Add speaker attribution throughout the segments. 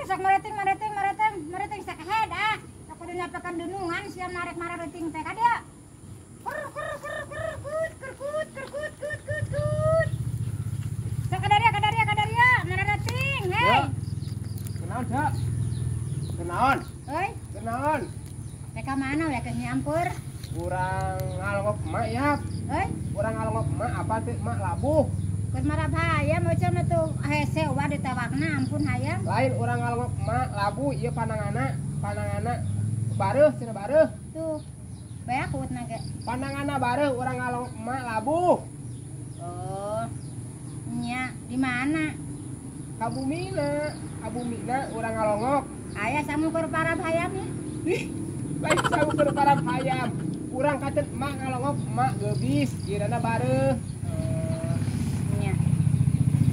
Speaker 1: Sok mereting mereting mereting mereting sakehed ah. Sok kudu nyapekan dunungan sia marek mareting teh ka dieu. Kur kur kur kur kut kur kut kur kut kut kut kut. Sok kadaria kadaria kadaria mareting hei.
Speaker 2: Kenaon, Cak? Kenaon?
Speaker 1: Hoi,
Speaker 2: Kenaon?
Speaker 1: Rek ka mana we ke nyampur?
Speaker 2: Urang ngalongok emak ya.
Speaker 1: Hoi,
Speaker 2: Urang ngalongok emak apa teh emak labuh.
Speaker 1: Keur marab hayam euceum atuh hese wa ditewakna ampun hayam.
Speaker 2: Lain urang ngalongok emak labuh ieu panangana, panangana bareuh cenah bareuh.
Speaker 1: Tuh. Bae kuutna ge.
Speaker 2: Panangana bareuh urang ngalongok emak labuh.
Speaker 1: Oh. Nya, di mana?
Speaker 2: Ka bumina, ka bumina urang ngalongok.
Speaker 1: Aya samu keur parab hayam ya.
Speaker 2: Ih, lain samu keur parab hayam. Urang katen emak ngalongok emak geubis, ieuna bareuh.
Speaker 1: Oh, nya.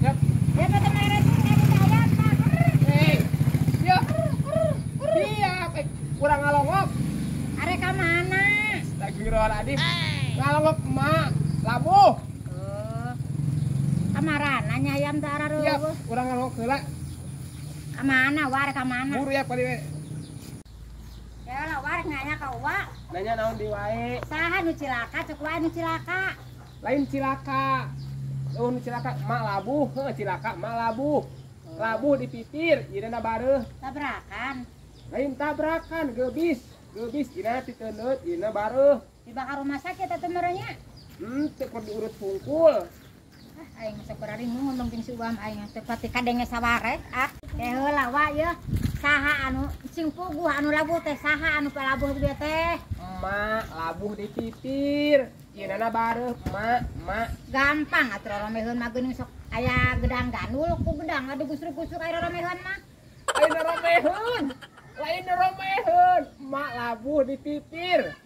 Speaker 2: Yap.
Speaker 1: Ya kata mereting ka hayam tah.
Speaker 2: Hei. Ya. Iya, urang ngalongok.
Speaker 1: Arek ka mana?
Speaker 2: Astagfirullahaladzim. Ngalongok emak labuh.
Speaker 1: Oh. Kamarana nya hayam teh arareueuh.
Speaker 2: Iya, urang ngalongok heula.
Speaker 1: Ka mana war ka mana?
Speaker 2: Buru ya padi we.
Speaker 1: Ya lah war nanya ka uwa.
Speaker 2: Nanya naon di wae?
Speaker 1: Saha nu cilaka cek wae nu cilaka.
Speaker 2: Lain cilaka. Eueuh nu cilaka emak labuh, heuh cilaka emak labuh. Labuh di pipir, ieuna bareuh.
Speaker 1: Tabrakan.
Speaker 2: Lain tabrakan, geubis. Geubis ieuna titeundeut, ieuna bareuh.
Speaker 1: Dibakar rumah sakit atuh merenya.
Speaker 2: Teu keur diurut hungkul.
Speaker 1: Ah, aing sok bararingung ngomong jeung si Uam aing teu pati kadenge sawareh ah. Teh heula wa yeuh. Saha anu sing puguh anu labuh teh saha anu palabuh dieu teh?
Speaker 2: Emak labuh di pipir, ieunana bareuh emak, emak.
Speaker 1: Gampang atuh roromeheun mah geuning sok aya gedang gandul ku gedang adu gusruk-gusruk aya roromeheun mah.
Speaker 2: Lain roromeheun. Lain roromeheun, emak labuh di pipir.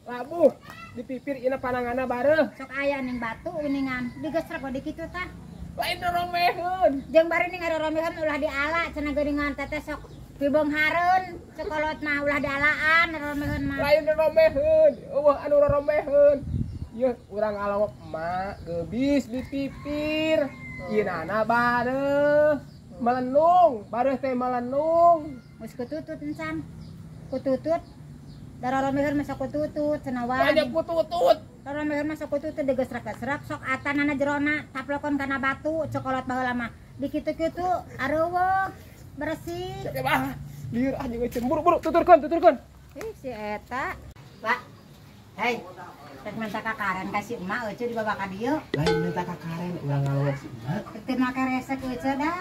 Speaker 2: Labuh di pipir ieuna panangana bareuh.
Speaker 1: Sok aya ning batu geuningan digesrek we dikitu tah.
Speaker 2: Lain roromeheun.
Speaker 1: Jeung bari ning roromeheun ulah diala cenah geuningan teteh sok pibeunghareun sekolot mah ulah dialaan roromeheun mah.
Speaker 2: Lain roromeheun, eueuh anu roromeheun. Yeuh urang ngalongok emak geubis di pipir, ieunana bareuh. Melenung, bareuh teh melenung.
Speaker 1: Geus kututut encan. Kututut. Da roromeheun mah sok kututut cenah wae.
Speaker 2: Banyak kututut.
Speaker 1: Roromeheun mah sok kututut digesrek-gesrek sok atanana jerona taplokon kana batu cokolot baheula mah. Dikitu-kitu areueuh bersih.
Speaker 2: Cek bah, lieur ah jeung cemburu buru tuturkeun tuturkeun.
Speaker 1: Ih si eta. Pak. Hei. Rek minta kakaren ka si emak euceu dibawa ka dieu.
Speaker 2: Lain minta kakaren urang ngalongok si emak.
Speaker 1: Teu make resek euceu da.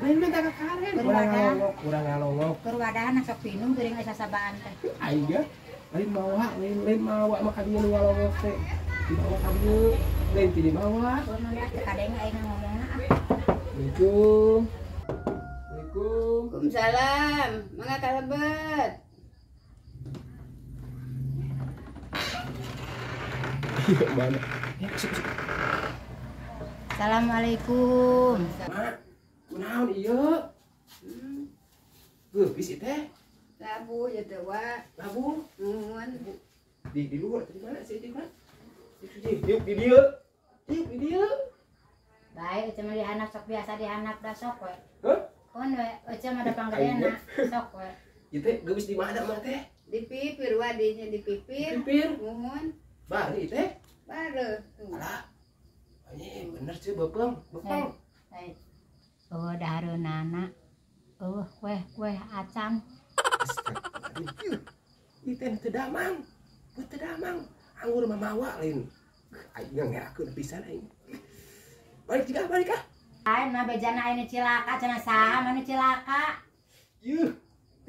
Speaker 2: Lain minta kakaren urang ngalongok, urang ngalongok.
Speaker 1: Keur wadahan sok pinum geuring aya sasabaan teh.
Speaker 2: Aing ge lain mawa, lain mawa mah ka dieu nu ngalongok teh. Dibawa ka dieu, lain ti dibawa.
Speaker 1: Mun teu kadenge aing ngomongna ah.
Speaker 2: Assalamualaikum. Assalamualaikum.
Speaker 3: Waalaikumsalam. Mangga kalebet.
Speaker 2: Iya mana? Ya, masuk, masuk.
Speaker 1: Assalamualaikum.
Speaker 2: Mak, kunaon ieu? Geubis ieu teh?
Speaker 3: Labuh ieu teh wa.
Speaker 2: Labuh?
Speaker 3: Nuhun.
Speaker 2: Di luhur tadi mana sih ieu, Mak? Diuk di dieu. Diuk di dieu.
Speaker 1: Baik, euceu mah dihandap sok biasa dihandap da sok we.
Speaker 2: Hah?
Speaker 1: Kun we, euceu mah da panggedena sok we.
Speaker 2: Ieu teh geubis di mana mah teh?
Speaker 3: Di pipir wa dinya di pipir.
Speaker 2: Pipir.
Speaker 3: Nuhun.
Speaker 2: Bari teh?
Speaker 3: Bareuh.
Speaker 2: Alah. Ini bener sih beupeung, beupeung.
Speaker 1: Hei. Eueuh dahareunana. Eueuh kueh-kueh acan.
Speaker 2: Astagfirullahaladzim. Ieu teh teu damang. Teu damang. Anggur mah mawa lain. Aing ngerakeun pisan aing. Balik juga, balik ah.
Speaker 1: Lain mah bejana aing cilaka cenah saha mah nu cilaka.
Speaker 2: Yeuh,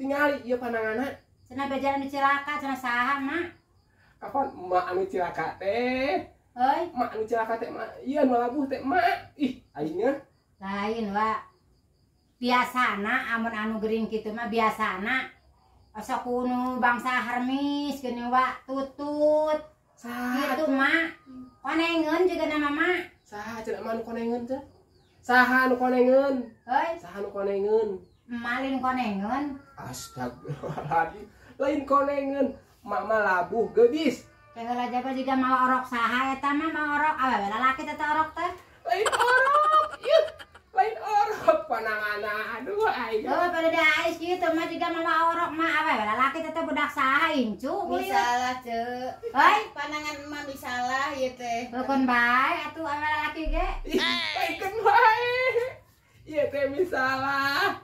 Speaker 2: tingali ieu panangana.
Speaker 1: Cenah bejana nu cilaka cenah saha mah.
Speaker 2: Kapan emak anu cilaka teh?
Speaker 1: Heuy,
Speaker 2: Emak anu cilaka teh emak ieu anu labuh teh emak. Ih, aing nya.
Speaker 1: Lain wa. Biasana amun anu gering kitu mah biasana sok kunu bangsa hermis geuning wa tutut.
Speaker 2: Saha
Speaker 1: Kitu mah. Konengeun juga nama mah.
Speaker 2: Saha cenah emak anu konengeun teh? Saha anu konengeun?
Speaker 1: Heuy,
Speaker 2: Saha anu konengeun?
Speaker 1: emak lain konengeun.
Speaker 2: Astagfirullahaladzim. Lain konengeun. Mak mah labuh geubis.
Speaker 1: Teh heula jaba jiga mawa orok saha eta mah mawa orok awewe lalaki teh orok teh.
Speaker 2: Lain orok. Yeuh, lain orok. pananganna. Aduh aing.
Speaker 1: Oh, pada da ais kieu teh mah jiga mawa orok mah awe lalaki teh budak saha incu.
Speaker 3: Misalah ceu.
Speaker 1: Heuy,
Speaker 3: panangan emak misalah ieu teh.
Speaker 1: Keun bae atuh awe lalaki ge.
Speaker 2: Paikeun bae. Ieu teh misalah.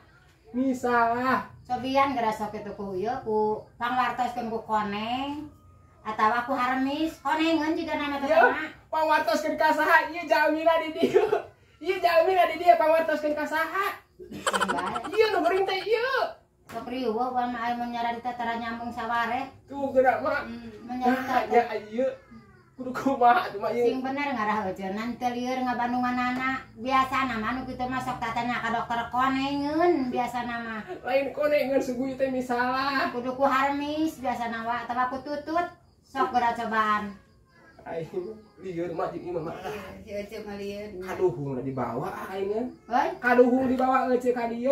Speaker 2: Misalah.
Speaker 1: Sobian geura sok kitu ku ieu ku pangwartoskeun ku koneng atawa ku haremis. Konengeun jiga nama teh mah.
Speaker 2: Pangwartoskeun ka saha ieu jamina di dieu. Ieu jamina di dieu pangwartoskeun ka saha. Ieu nu geuring teh ieu.
Speaker 1: Sok riweuh wa mah aya mun nyarita tara nyambung saware.
Speaker 2: Tuh geura mah.
Speaker 1: Menyarita
Speaker 2: ya ieu kudu kumaha atuh mah ieu.
Speaker 1: Sing bener ngarah euceunan teu lieur ngabandunganana. Biasana mah nu kitu mah sok tatanya ka dokter konengeun biasana mah.
Speaker 2: Lain konengeun suguh teh misalah.
Speaker 1: Kudu ku haremis biasana wa atawa ku tutut. Sok geura cobaan.
Speaker 2: Aing lieur mah jeung imah mah.
Speaker 3: Si Ece mah lieur.
Speaker 2: Kaduhung dibawa aing.
Speaker 1: Heuy,
Speaker 2: kaduhung dibawa Ece ka dieu.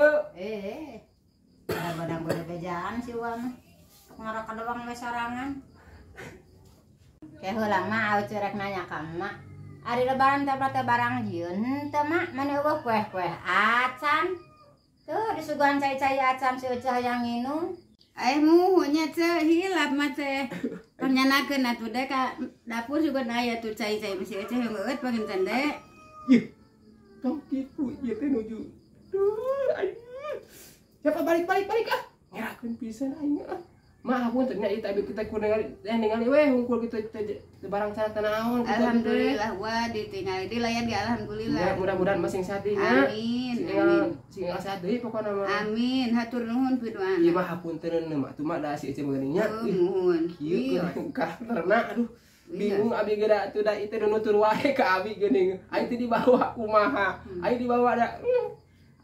Speaker 1: Kadang-kadang gede bejaan si Wa mah. Sok ngorok kadewang we sorangan. Ke heula mah Ece rek nanya ka emak. Ari lebaran teh teh barang jieun henteu mak, mane eueuh kueh-kueh acan. Tuh disuguhan cai-cai acan si Ece hayang nginum.
Speaker 3: Aing muhun nya ceu hilap mah teh. Nyanakeun atuh de ka dapur juga aya tuh cai-cai si Ece heueuh panginten de.
Speaker 2: Ih. Tong kitu ieu teh nuju. Duh, aing. Siapa balik ah. Ngerakeun pisan aing ah. Maaf pun ternyata ieu teh kita ku ningali we hungkul kitu teh barang sana teh naon.
Speaker 3: Alhamdulillah wa ditingali dilayan ge alhamdulillah.
Speaker 2: Ya, mudah-mudahan masing sati nya.
Speaker 3: Amin. Amin.
Speaker 2: Sing asa deui pokona mah.
Speaker 3: Amin. Hatur nuhun piduana.
Speaker 2: Ieu mah hapunten mah atuh mah da si Ece mah nya.
Speaker 3: Nuhun.
Speaker 2: Kieu karakterna aduh. Bingung abi ge da atuh da ieu teh nutur wae ka abi geuning. Aing teh dibawa kumaha. Aing dibawa da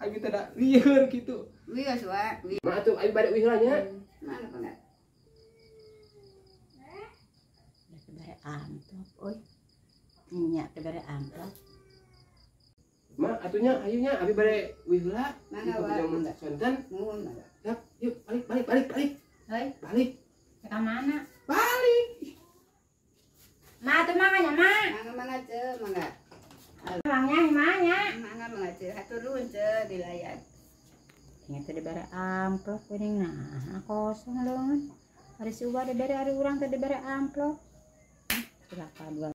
Speaker 2: abi teh da lieur kitu.
Speaker 3: Wios wa.
Speaker 2: Mah atuh abi bade uih heula nya.
Speaker 3: Mana pangga?
Speaker 1: Bere amplop euy. Nya teh bere amplop.
Speaker 2: Ma atunya ayunya abi bade uih heula.
Speaker 3: Mangga wa.
Speaker 2: Sonten.
Speaker 3: Nuhun mangga.
Speaker 2: Yap, yuk balik.
Speaker 1: Heuy,
Speaker 2: balik.
Speaker 1: Ka mana?
Speaker 2: Balik.
Speaker 1: Ma atuh mangga nya, Ma.
Speaker 3: Mangga ceu, mangga.
Speaker 1: Mangga mah nya.
Speaker 3: Mangga ceu, hatur nuhun ceu dilayan.
Speaker 1: Nya teh dibere amplop geuning nah kosong leungeun. Ari si Uwa dibere ari urang teh dibere amplop. Silakan dua.